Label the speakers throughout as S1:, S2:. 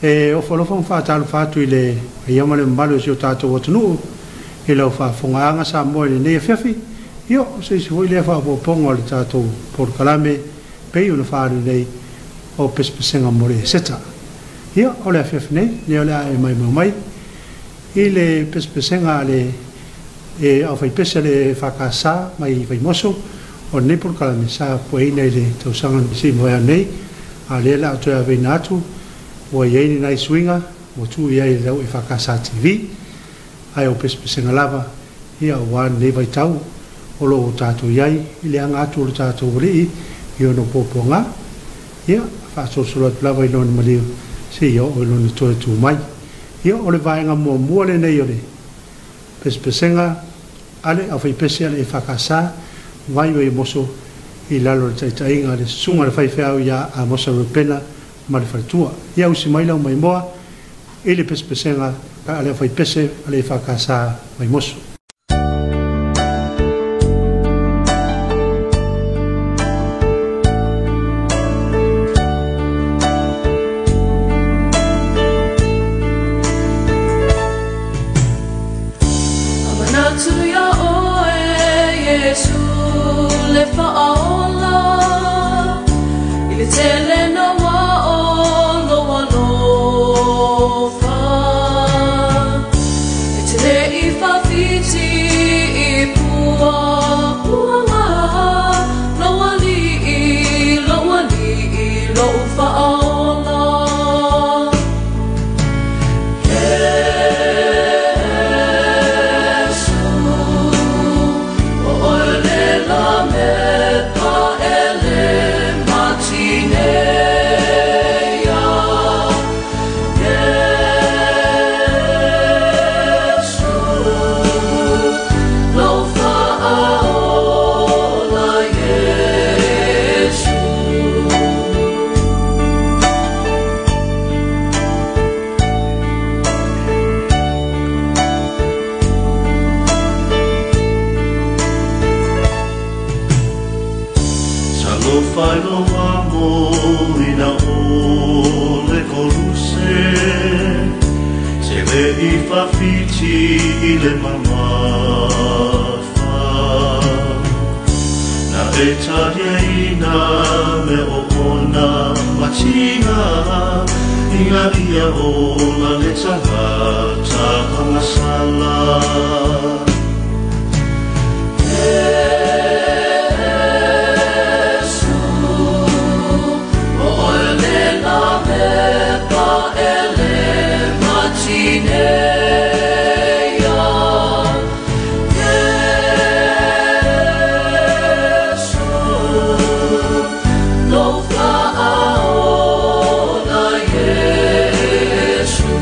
S1: E ofo alofa ma faatalofa atu i le paia ma le mamalu o si o tatou atunuu i lau faafofogaaga Samoa i lenei afiafi. Ia, o se isi foi lea faaopoopoga o le tatou polokalame pei ona faaalu nei o pesepesega mo le Eseta. Ia, o le afiafi nei, lea o le a e maimoa mai i le pesepesega a le aufaipese a le EFKS mai Vaimoso. O lenei polokalame sa pueina i le tausaga na se i mavae atu nei, a o lea o le a toe aveina atu, ua i ai ni nai suiga ua tuu i ai i lau EFKS TV, ae o pesepesega lava ia aua lenei vaitau o lo o tatou i ai i le aga atu o le tatou Alii i ona puapuaga. Ia, faasolosolo atu lava i lona maliu seia oo i lona toe tu mai. Ia, o le vaega muamua lenei o le pesepesega a le aufaipese a le EFKS vai Vaimoso i lalo o le taitaiga a le susuga i le faifeau ia Amosa Rupena ma le faletua. Ia usi mai lau maimoa i le pesepesega a le aufaipese a le EFKS Vaimoso.
S2: A manatu iā oe Iesu le Faaola i le tele naua o lou alofa, e te le i faafiti i puapuaga lou alii, lou alii, lou Faaola. Iesu, o oe le lamepa e le matineia. Iesu, lou Faaola Iesu.
S3: Talofa i lou amo ina o le koluse, te le i faafiti i le mamafa. Na e taliaina me o ona matinga, ina ia ola le tagata agasala.
S2: Iesu, o oe le lamepa e le matineia. Iesu, lou Faaola Iesu.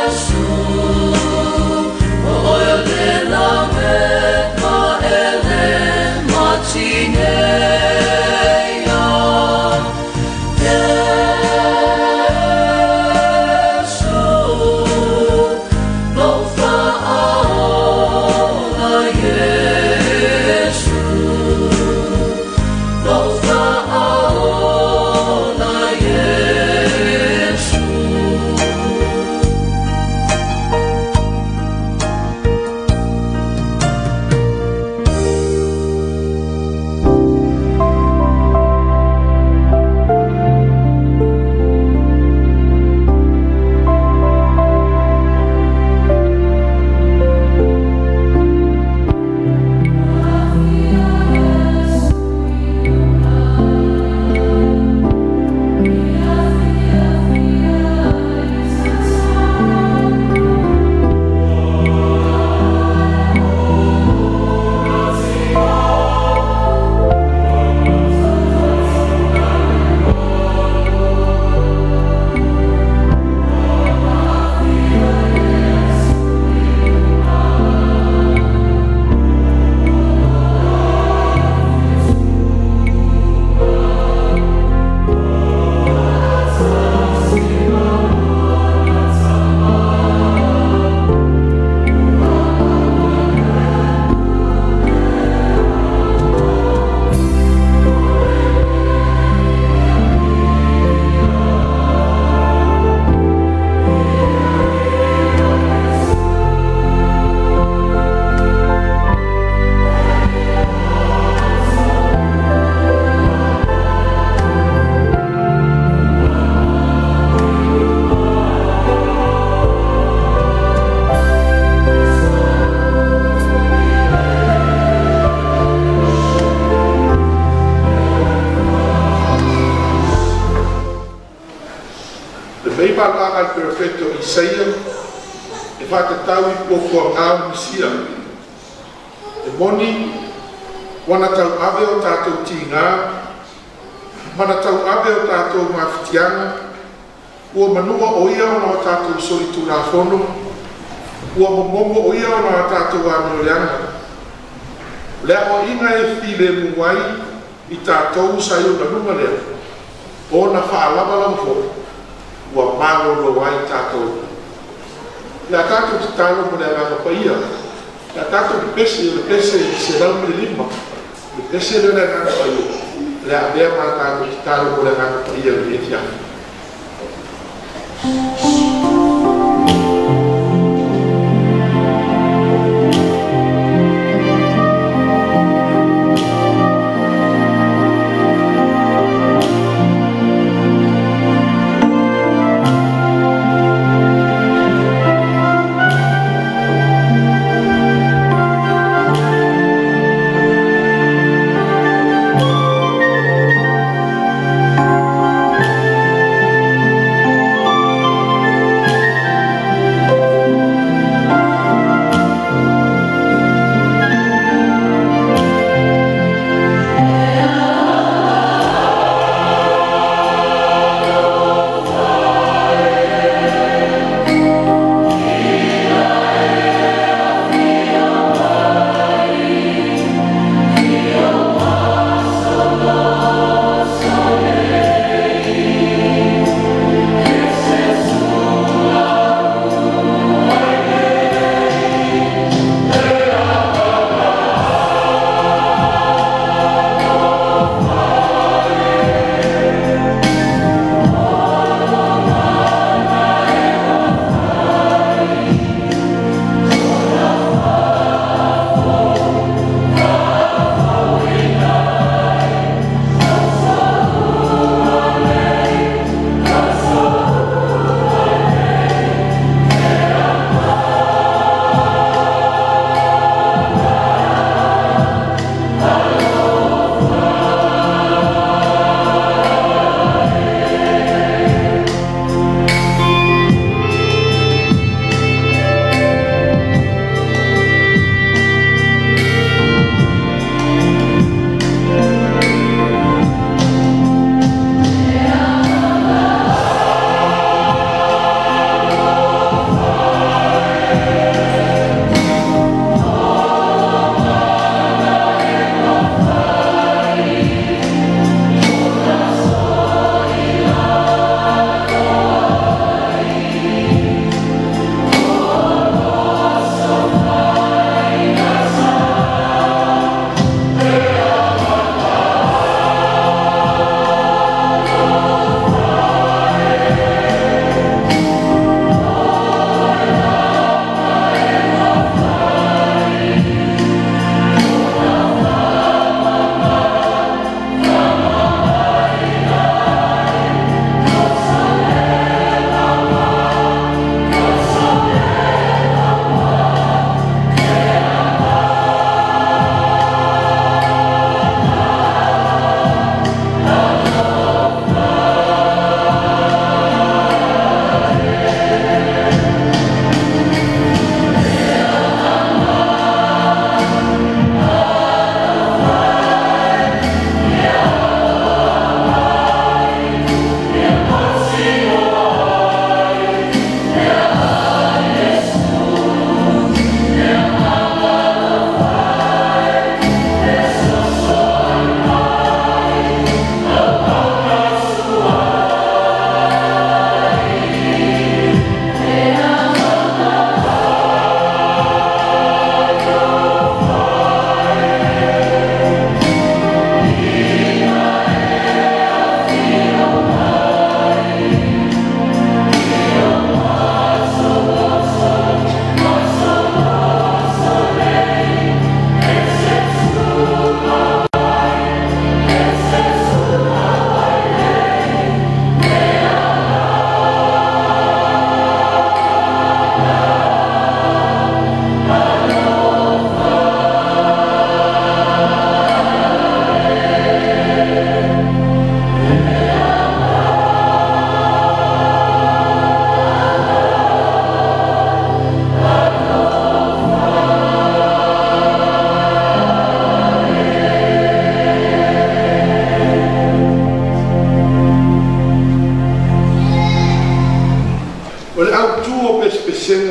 S2: Iesu,
S4: fautuaga a le Perofeta o Isaia e faatatau i puapuagā o le Mesia. E moni ua na tauave o tatou tigā ma na tauave o tatou mafatiaga, ua manua o Ia ona o tatou solitulafono, ua momomo o Ia ona o a tatou amio leaga. O le aoaiga e filemu ai i tatou sa i ona luga lea, o ona faalavalava foi ua malolo ai tatou. O le a tatou tatalo mo le Agaga Paia. O le a tatou pepese o le pese 105. Le pese lea o le Agaga Paia, o le a avea ma a tatou tatalo mo le Agaga Paia i lenei afiafi.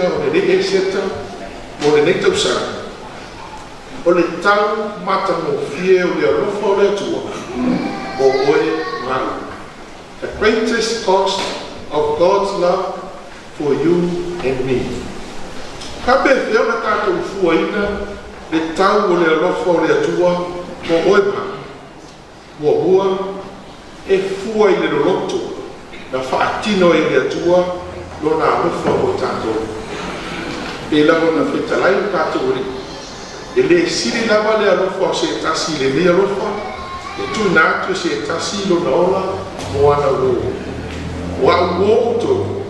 S4: aotelega o lenei Eseta mo lenei tausaga, o le tau matagofie o le alofa o le Atua mo oe ma au. The greatest cost of God's love for you and me. Faapefea ona tatou fuaina le tau o le alofa o le Atua mo oe ma au? Muamua, e fua i le loloto na faatino ai e le Atua lona alofa mo tatou. Pei lava ona fetalai lo tatou Alii, e le sili lava le alofa o se tasi i lenei alofa, e tuuina atu e se tasi lona ola mo ana uō. O a'u uō outou,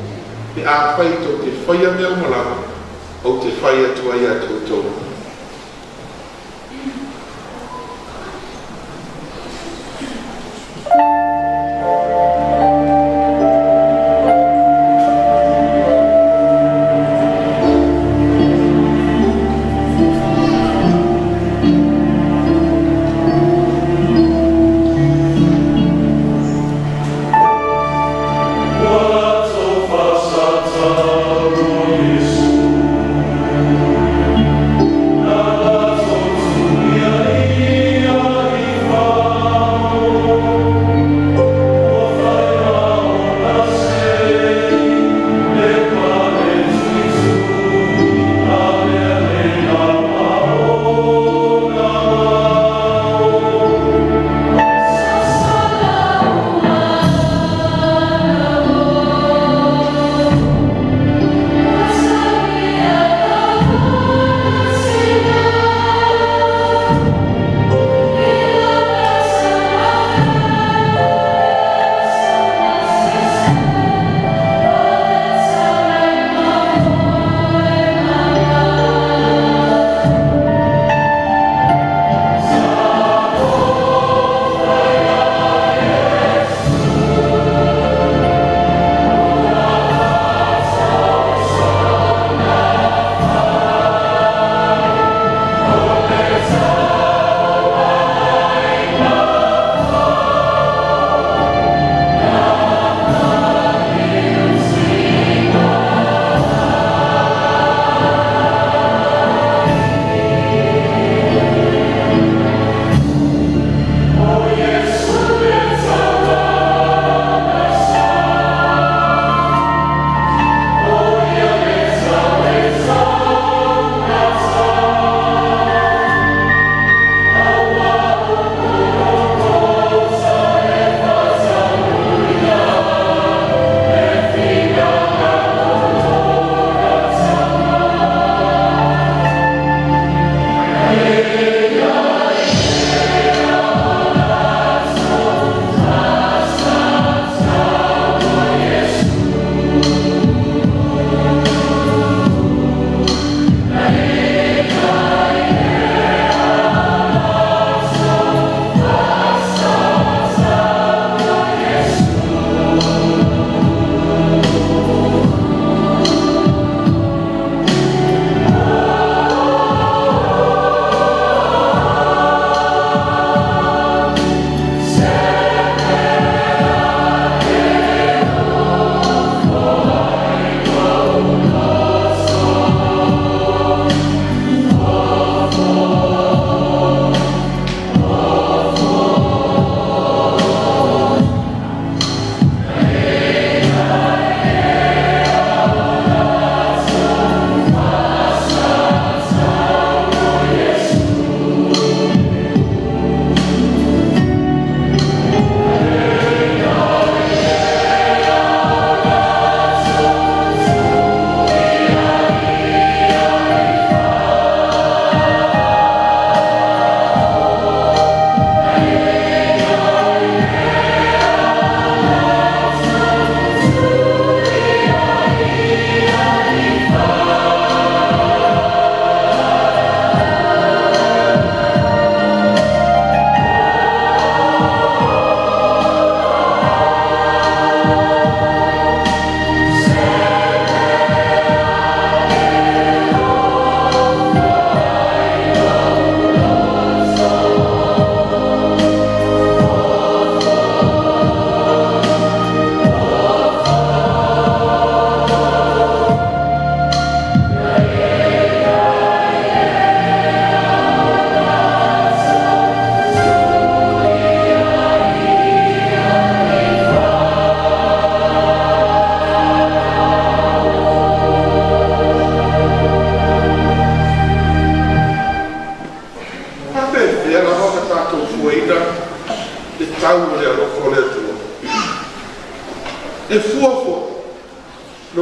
S4: pe afai tou te faia mea uma lava ou te fai atu ai ia te outou.
S2: Ua tofa sa tau o Iesu.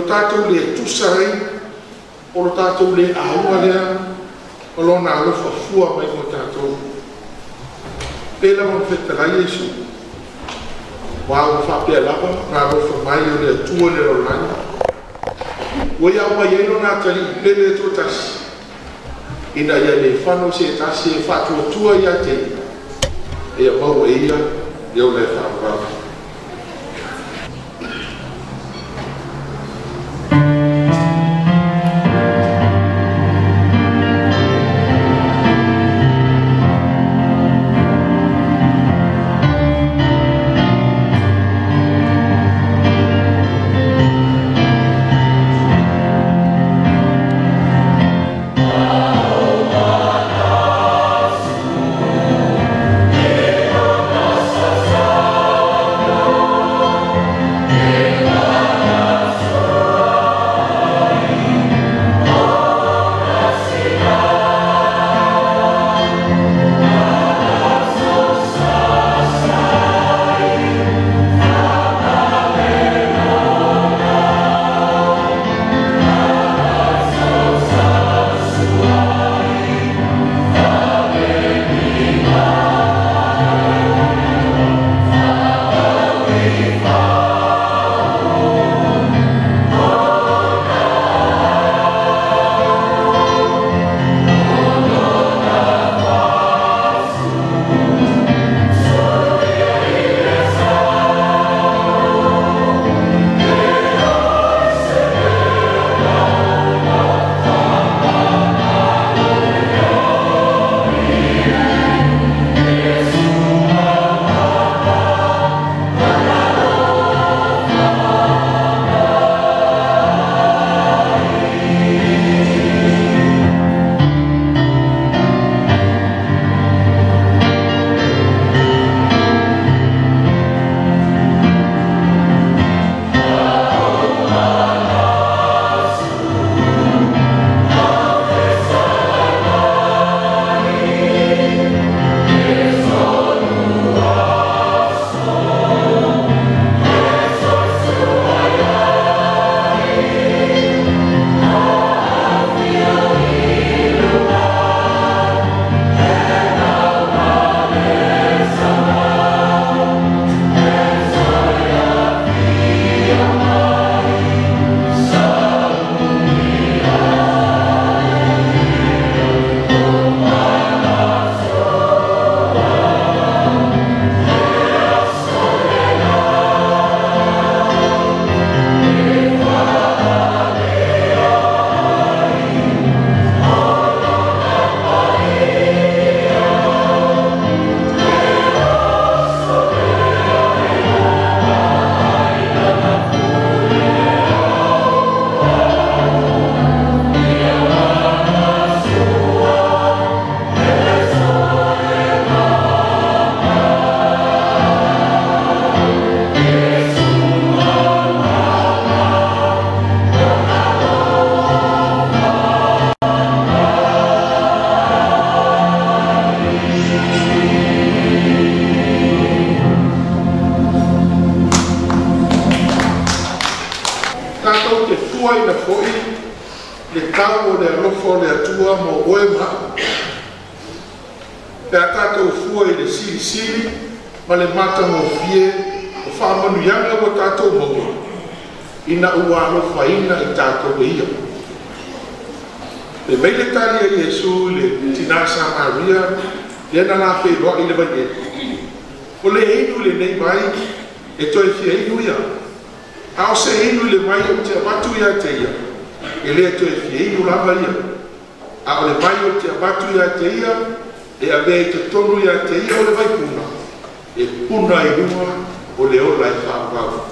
S4: Lo tatou le tusa ai, o lo tatou le auga lea, o lona alofa fua mai mo tatou. Pe lava na fetalai Iesu, ua ua faapea lava na alofa mai o le Atua i le lalolagi. Ua ia aumai ai lona atalii pele e toatasi, ina ia le fano se tasi e faatuatua ia te ia, e maua e ia le ola e faavavau. Tatou te fuaina foi le tau o le alofa o le Atua mo oe ma au. Pe a tatou fua i le silisili ma le matagofie o faamanuiaga ua tatou maua, ina ua alofaina i tatou e ia. Fai mai le tali a Iesu i le tina Samaria lea na lafeiloai i le vaiele, o le inu i lenei vai e toe fia inu ia, a o se inu i le vai ou te avatu ia te ia, e le toe fia inu lava ia. A o le vai ou te avatu ia te ia, e avea i totonu ia te ia o le vaipuna, e puna i luga o le ola e faavavau.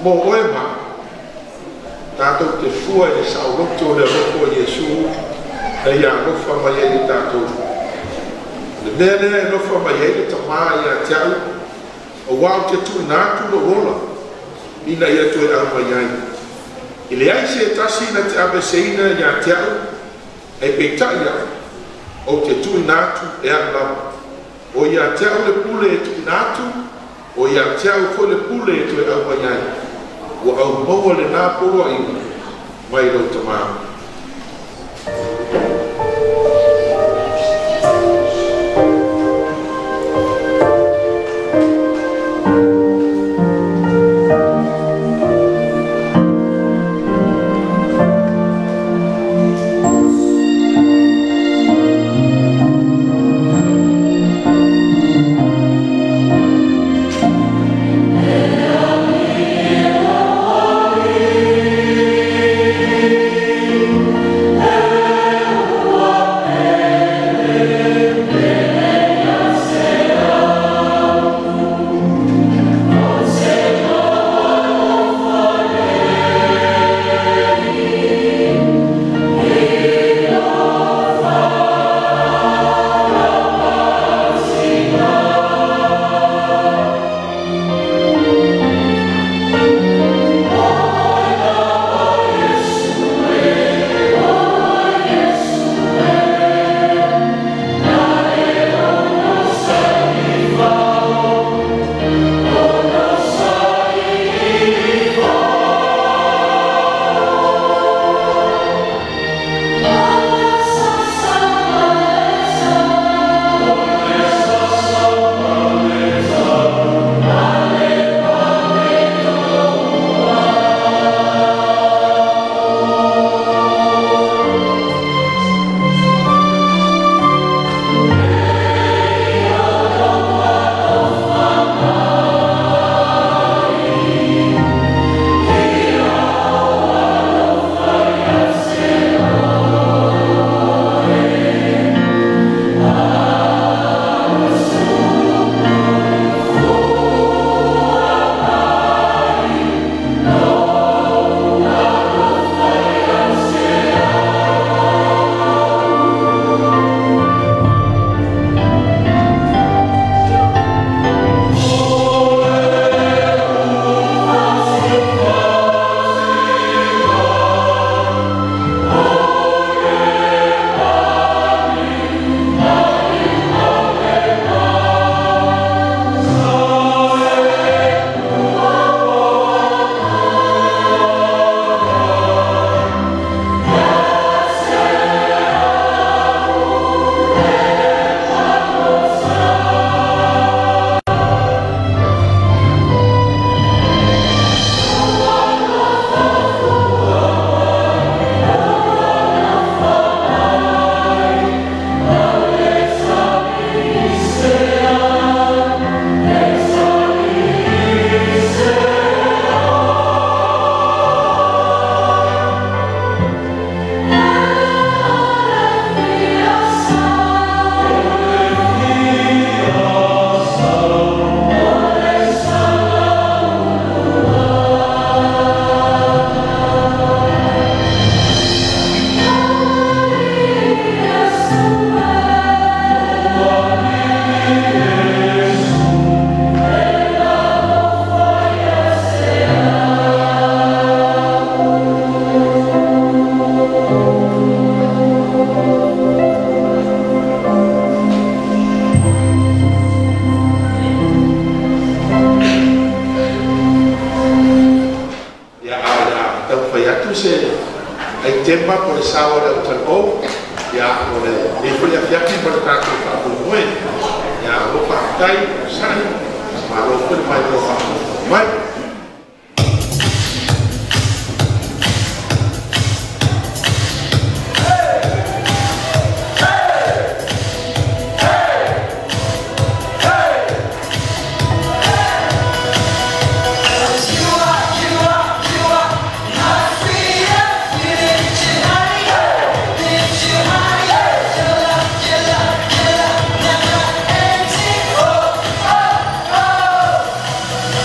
S4: Mo oe ma tātou te fua i le saoloto o le alofa o Iesu na ia alofa mai ai i tātou. Le mea lea e alofa mai ai le tamā ia te au, auā ou te tuuina atu lou ola ina ia toe aumai ai. E leai se tasi na te aveseina ia te au, ae peitai au, ou te tuuina atu e au lava. O ia te au le pule e tuuina atu, o ia te au foi le pule e toe aumai ai. Ua aumaua lenā poloaiga mai lou Tamā. Ia, a o le a taumafai atu se aitema po o le sao a le autalavou, ia, o lenei foi afiafi ma le tatou faamoemoe. Ia, o lo o faafetai, onosai, malo foi le maimoa faafogafoga mai.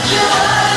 S2: You are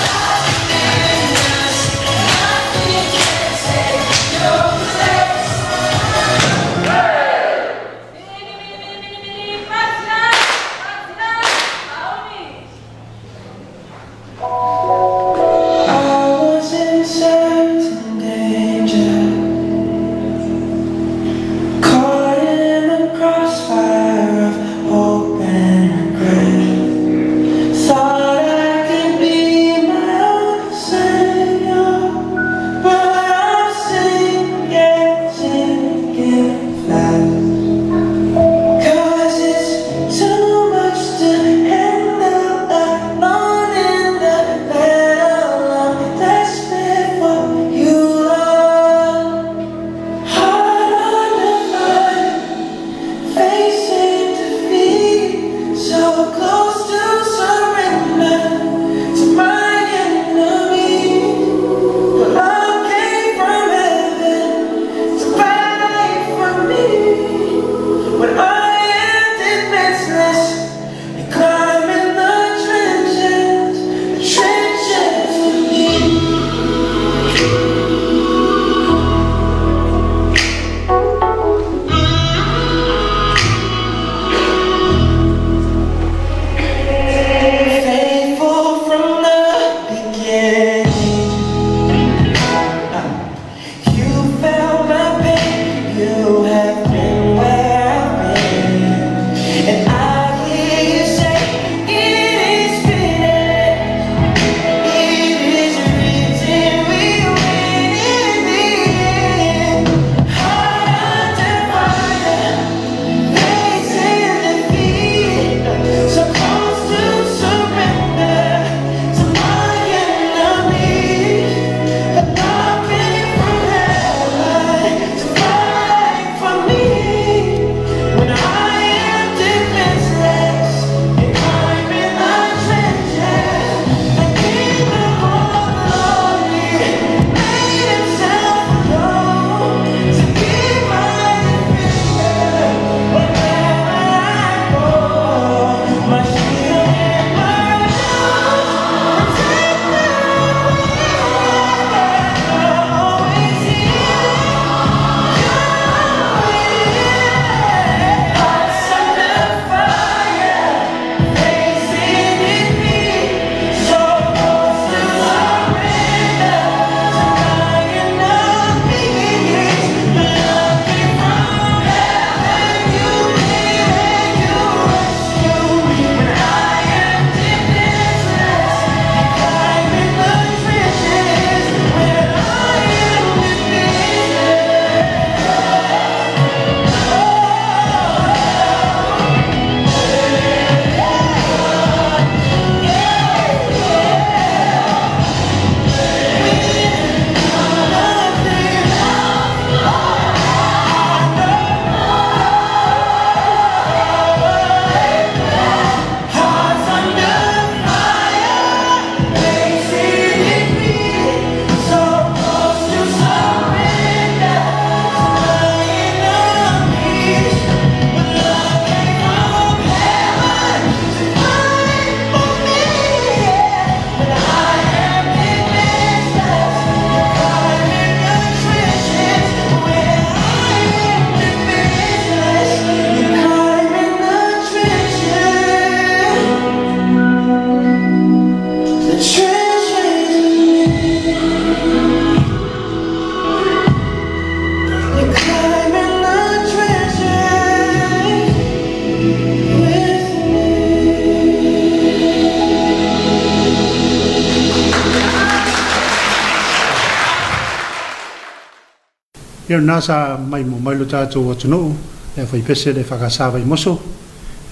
S1: Ia lena sa maimoa mai lo tatou atunuu, le aufaipese le EFKS Vaimoso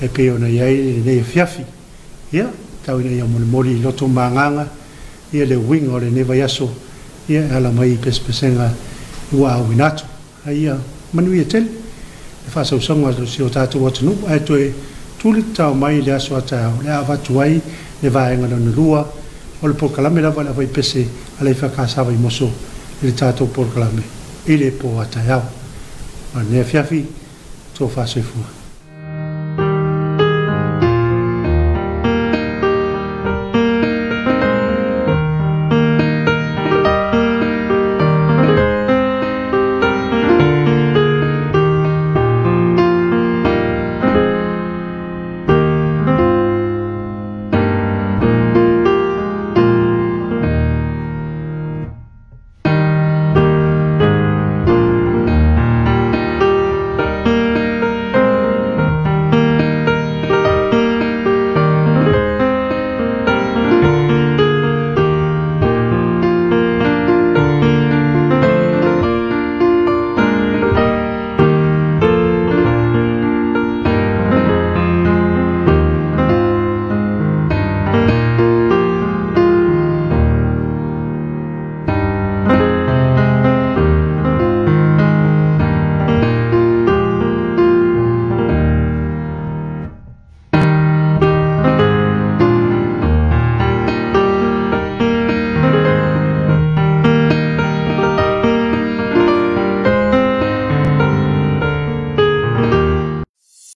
S1: e pei ona i ai lenei afiafi. Ia, tau ina ia molimoli i loto ma agaga ia le uiga o lenei vaiaso ia e ala mai i pesepesega ua auina atu. A ia manuia tele le faasausauga a si o tatou atunuu, ae toe tuli tatao mai i le aso a taeao o le a avatu ai le vaega lona lua o le polokalame lava a le aufaipese a le EFKS Vaimoso i le tatou polokalame i le po a taeao. O lenei afiafi, tofa soifua.